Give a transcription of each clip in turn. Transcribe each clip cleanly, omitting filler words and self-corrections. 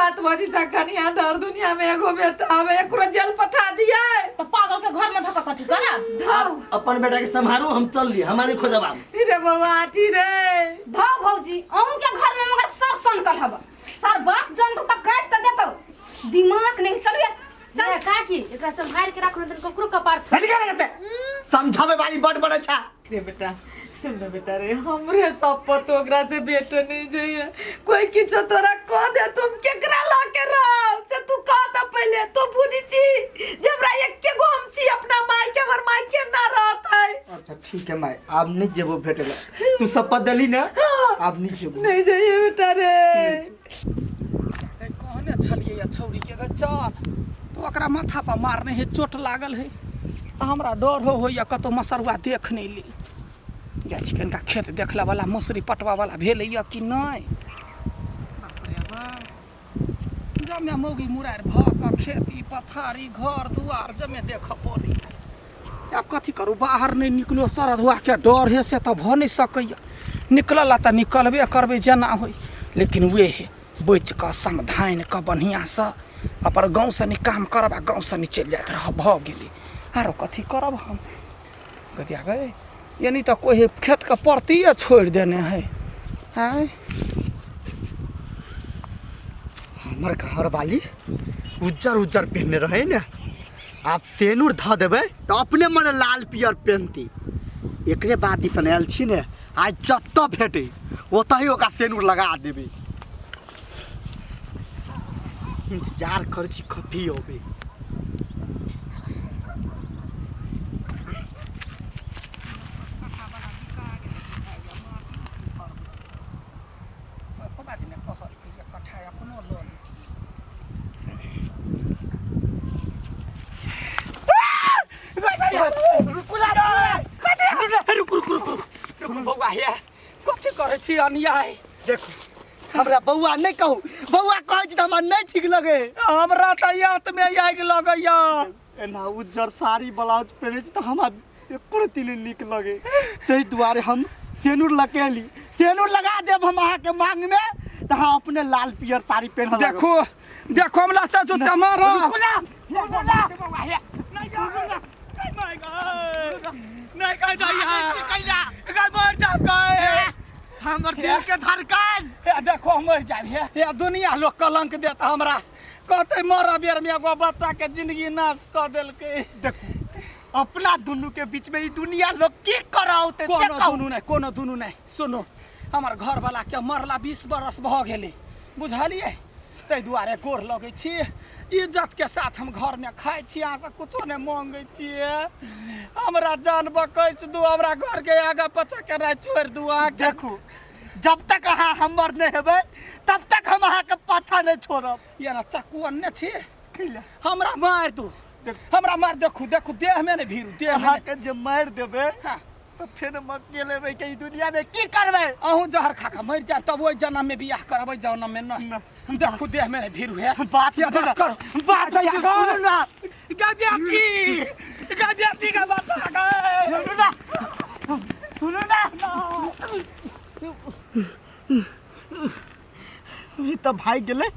बात भजी जखन यहाँ दर दुनिया में एगो बेटा हवे एकरो जेल पठा दिए। तो पागल के घर में धक्का कथी करब? धाव। अपन बेटा के सम्हारू, हम चल दी, हमारे खोजब आब। रे बाबा आठी रे। धाव भौजी, अहूँ के घर में मगर सब सनकल हब। सर बाप जन तो काट त देतौ, दिमाग नहीं चलिए। चल काकी, एकरा संभाल के राखू, तन ककरो कपार हट के रहते समझावे वाली बड़ बड़ अच्छा। रे बेटा सुन रे बेटा रे, हमरे सब पतो ओकरा से बेटो नहीं जाइए, कोई किछो तोरा कह दे तुम केकरा ला के रह से तू कह त पहले तो बुझी छी जे हमरा एके गो हम छी अपना माई के, हमर माई के ना रहत है। अच्छा ठीक है माई, अब नहीं जेबो भेटेला, तू शपथ देली ना, अब नहीं जेबो। नहीं जाइए बेटा रे। कहने छलियै या छौड़ी के गे चल, तो ओकरा माथा पर मारने है, चोट लागल है, आ हमरा डर हो होइया कतौ मसरुआ देख नहि ली। जाइ छी कनिका खेत देखला वाला मसुरी पटवा वाला भेलैया कि नहि। बाप रे बाप, जमे मौगी मुरारि भऽ कऽ खेती पथारी घर दुआर जमे देखऽ पड़ैया। आब कथी करू, बाहर नहि निकलो, सरधुआके डर है से तऽ भऽ नहि सकैया, निकलल तऽ निकलबे करबै जेना होइ, लेकिन वेह बचि कऽ समधानि कऽ बढ़िआँसँ अपन गाँवसँ नि काम करब आ गाँवसँ नि चलि जाइत रहब, भऽ गेलै। आरो कथी करब हम गदिया गए, यानी तऽ कोइ खेतके परतिए छोड़ि देने है। आँय हमर घर वाली उज्जर उज्जर पहनने रहे ने, आप सेनूर धऽ देबै तऽ अपने मने लाल पियर पहनती। एकरे बाद दिसन आयल छी ने, आइ जतऽ भेटै ओतहि ओकरा सेनूर लगा देबै। इंतजार करै छी कभी अबै। रुक रुक रुक रुक रुक बौआ, हे कथी करै छी अन्याय? देखू हमरा बौआ नहि कहू, बौआ कहै छी तऽ हमरा नहि ठीक लगे। हमरा तऽ यात में आगि लगैया। एना उज्जर साड़ी ब्लाउज पहिरै छी तऽ हमरा एको रत्ती नहि नीक लगे, ताहि दुआरे हम सेनूर लगेली। सेनूर लगा देब हम अहाँके मांगमे तऽ अहाँ अपने लाल पियर साड़ी पहिरऽ लागब। देखू देखो हम लाता जूता मारो। रुकू ना, रुकू ना। नहीं कह दैया, मर जाब गए हमर दिल के धड़कन। हे देखो हम मर जाब, हे हे दुनिया लोग कलंक देत हमरा, कहते मर बेर में एगो बच्चा के जिंदगी नाश कऽ देलकै। देखू अपना दुनू के बीच में ई दुनिया लोग की कराउते? कोनो दुनू नहीं, कोनो दुनू नहीं। सुनो, हमर घर वाला के मरला 20 बरस भऽ गेलै, बुझलियै? ताहि दुआरे गोर लगै छी, इज्जत के साथ हम घर में खाइ छी, अहाँ से कुछो नहीं मांगै छियै। हमरा जान बकैस दू, हमरा घर के आगा पछा के राय छोड़ि दू अहाँके। देखू जब तक अहाँ हमर नहीं हेबै तब तक हम अहाँके पाछा नहीं छोड़ब। यार चक्कू अनने छी, हमरा मारि दू, हमरा मार। देखू देखू देह में नहीं भीरू, देह में। अहाँके जे मारि देबै हाँ। तऽ फेर हम अकेले रहि के ई दुनिया में की करबै? अहूँ जहर खा कऽ मरि जायब तब ओहि जन्म में बियाह करब, ओहि जन्म में नहीं। देखू देह में नहीं भीरू है। बात या बात करो, बात सुनू ना। गे बेटी, गे बेटी के बचा गए। सुनू ना, सुनू ना। ई तऽ भागि गेलै,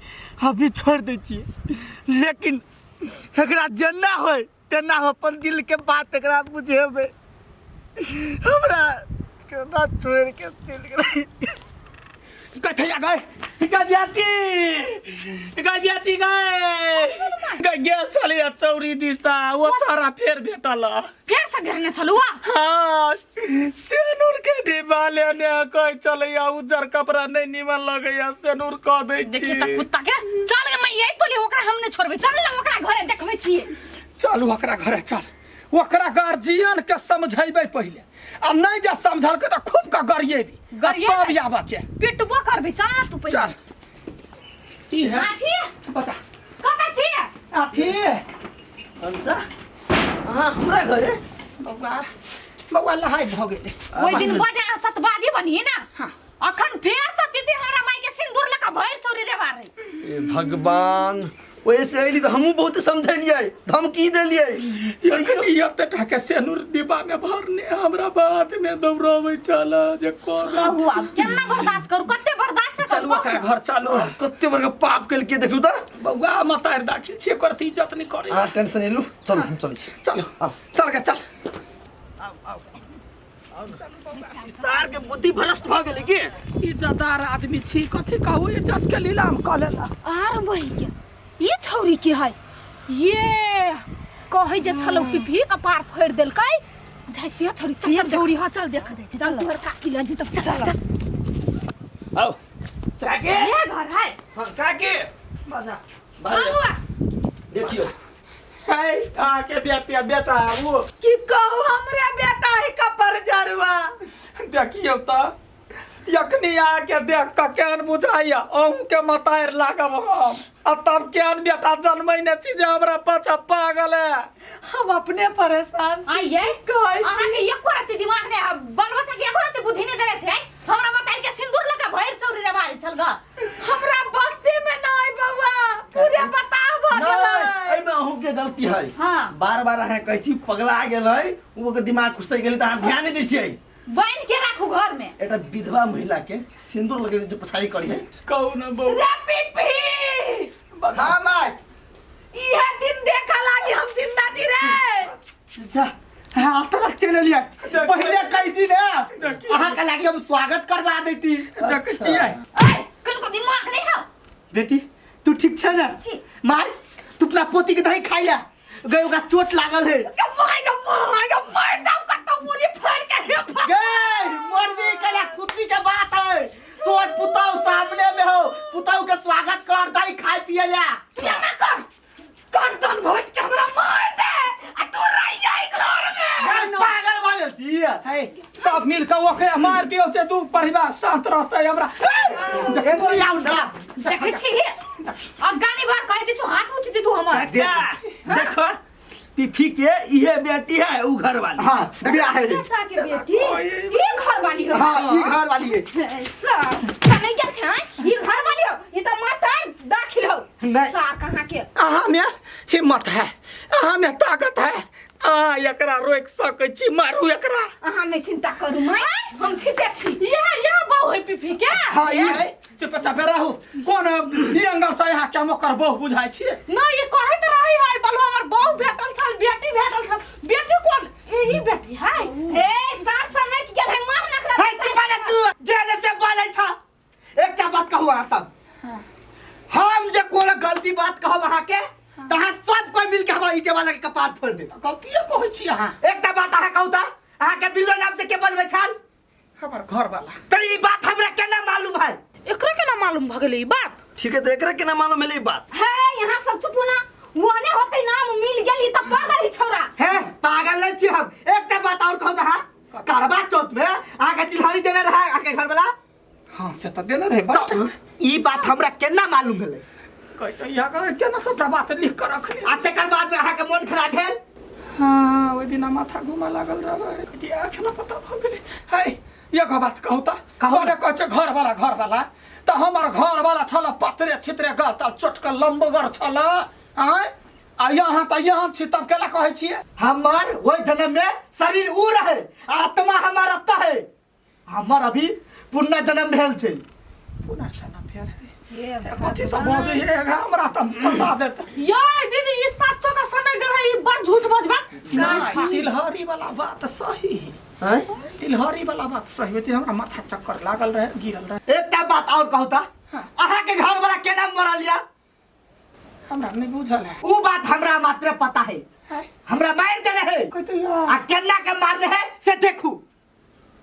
अभी छोड़ि दै छियै, लेकिन एकरा जेना होय तेना हम अपन दिल के बात एकरा बुझेबै। हमरा केना छोड़ि के चलि गेलै। कथैया गए गए बेटी, गए बेटी, गए गए गेल छलियै चौरी दिशा, ओ छौड़ा फेर भेटल। फेर से घेरने छलू? हाँ, सेनूर के डिब्बा लेने कहै छलैया उज्जर कपड़ा नहीं नीमन लगैया, सेनूर कऽ दै छी। देखिए त कुत्ता के, चल गे मैया तोले, ओकरा हम नहीं छोड़बै, चल ना ओकरा घरे देखबै छियै। चल ओकरा घरे चल, ओकरा गार्जियन के समझेबै पहिले, आ नहीं जे समझलकै तऽ खूब के गरिएबी, गरिएबै? तब आबऽ के पिटबो करबै। चल ना तू पहिले। चल ई है। आठी बता कतऽ छी? आठी। हंसा, अहाँ हमरा घरे? बौआ बौआ लहाइ भऽ गेलै। ओहि दिन बड अहाँ सतवादी बनिए ना। हाँ। अखन फेर से पीपी हमरा माई के सिंदूर लगा भरि चोरी रे बारे। ए भगवान, ओहि से अयली तऽ हमहूँ बहुत समझेलियै, धमकी देलियै। एखनी एते टाके सेनुर डिब्बा में भरने हमरा बाद में दौड़ाबै छल जे कोना। कहू आब केना बर्दाश्त करू, कते बर्दाश्त करू? चलू ओकरा घर चलू। कते बड़का पाप केलकै देखियौ तऽ। बौआ मतारि दाखिल छियै, करती इज्जत नहि करै। अहाँ टेंशन नहि लू, चलू हम चलै छी। चलू चल गे चल। सार के बुद्धि भ्रष्ट भऽ गेलै की? इज्जतदार आदमी छी, कथी कहू, इज्जत के लीलाम कऽ लेला। आर वही के ई छौरी के है ये कहै जे छलौ पिपी कपार फोड़ि देलकै बुझाइ से छौरी से छौरी। हाँ चल देख जाइ छी। चल तोहर काकी लग जेतौ, चल चल चल। आओ काकी। ये घर है। हाँ काकी बजा बाहर बबुआ देखियो है अहाँके बेटा बेटा ओ की कहू हमरे बेटा है कपर जरुआ। देखियौ तऽ यखनी अहाँके देख कऽ केहन बुझाइया अहूँके मतारि लागब हम, आ तब केहन बेटा जन्मै ने छी जे हमरा पाछा पागल है। हम अपने परेशान छी। आइए कहै छी। अहाँके एको रत्ती दिमाग नहि है, बाल बच्चा के एको रत्ती बुद्धि नहि देने छै। हमरा बताइ के सिंदूर लगा भरि चौरी रे मारे छल ग। हमरा बसे में नहीं बउआ, पूरे बताह भ गेलै। एहिमे अहूँके गलती है। हाँ। बार बार अहाँ कहै छी पगला गेलै, ओ ओकर दिमाग खुसै गेलै तऽ अहाँ ध्यान नहि दै छियै। बान्हि के राखू घर में। एकटा विधवा महिला के सिंदूर लगे जे पछाड़ी करी है। कहू ने बौआ। रे पिपी। हाँ माय। इहे दिन देखा लागी हम जिंदा जी रे। अच्छा हाँ तक चलि एलियै, पहिले कहि दी ने अहाँ के लागी हम स्वागत करवा देती। देखै छियै। ऐ कनको दिमाग नहीं हौ। बेटी तू ठीक छै ने? छी। माय तू अपना पोती के दही खाइया गई, ओकरा चोट लागल है। My ग my ग मर जाऊ कतौ मुरी फाड़ के हे गई मरबी कला खुशी के बात है, तोर पुतौ सामने में हो, पुतौ के स्वागत कर, दही खाए पिए ला। तू ना कर गर्दन घोट के हमरा मार दे आ तू रह जाई घर में। गई पागल भऽ गेल छी। है सब मिल कऽ ओकरे मार दियौ से दू परिवार शांत रहतै हमरा। एगो आउ ना। देखै छी अगानी बार कहि दै छु हाथ उठि जेतौ हमर। देखो पिफी के इहे बेटी है उ घर वाली। हाँ बियाह है। बेटा के बेटी ई घर वाली हो। हाँ ई घर वाली है। समय गेल छै ई घर वाली हो, ई त मास्टर दाखिल हो। नहीं। सार कहाँ के अहाँ में हिम्मत है, अहाँ में ताकत है, अहाँ एकरा रोकि सकै छी, मारू एकरा। अहाँ नहि चिंता करू माय, हम ठीके छी। यह बहु है पिपी के। हाँ ई है चुपचाप रहू, कोन ई एंगल से अहाँ के हम ओकर बहु बुझाइ छियै? नहीं ये कहैत रही है बलु हमर बहु भेटल छल, बेटी भेटल छल। बेटी कोन? यही बेटी है। ए सार सा नहि गेल है मार नखरा। है चुप रह तू, जे से बोलै छ। एकटा बात कहू अहाँ सब, हम जे कोनो गलती बात कहब अहाँ के तऽ अहाँ सब कोई मिलके हमरा ईटे वाला के कपार फोड़ देब। गलतिए कहै छी अहाँ। एकटा बात अहाँ कहू तऽ अहाँ के बिलो नाम से के बजबै छल? हमर घर वाला। तऽ ई बात हमरा केना मालूम है? एकरा केना मालूम भ गेलै ई बात? ठीक है तऽ एकरा केना मालूम भेलै ई बात? है यहाँ सब चुपू ना, ओने होतै नाम मिल गेल ई त पागल ही छौरा। हे पागल नहीं छी हम। एकटा बात और कहू तऽ अहाँ करवा चौथ में अहाँ के तिलहरी देने रहा अहाँ के घर वाला? हाँ से तऽ देने रहे बात। तऽ ई बात हमरा केना मालूम भेलै? कहै यहाँ केना सबटा बात लिख कऽ रखने। आ तकर बाद में अहाँ के मन खराब भेल? हाँ ओहि दिना माथा घुमा लागल रहै, एखन पता भऽ गेलै। है एगो बात कहू तऽ? कहू। बड़े कहै छै घर वाला घर वाला, तऽ हमर घर वाला छल पतरे छितरे गल तल चोटकल लम्बगर छल आँय, आ यहाँ तऽ यहाँ छी तब केना कहै छियै? हमर ओहि जन्म में शरीर उ रहे, आत्मा हमर एतऽ है। हमर अभी पुनर्जन्म भेल छै। पुनर्जन्म भेल है? कथी सब बजै है हमरा तऽ फंसा देत। ये दीदी ई साचो का समय गेल है, ई बड़ झूठ बजबा। नहीं, तिलहरी वाला बात सही हैं? तिलहरी वाला बात सही होती, हमरा माथा चक्कर लागल रहे, गिरल रहे। एकटा बात और कहू तऽ अहाँ के घर वाला केना मरल या? हमरा नहीं बुझल है। उ बात हमरा मात्र पता है, है हमरा मार देने है। कहते आ केना के मारने है से देखू।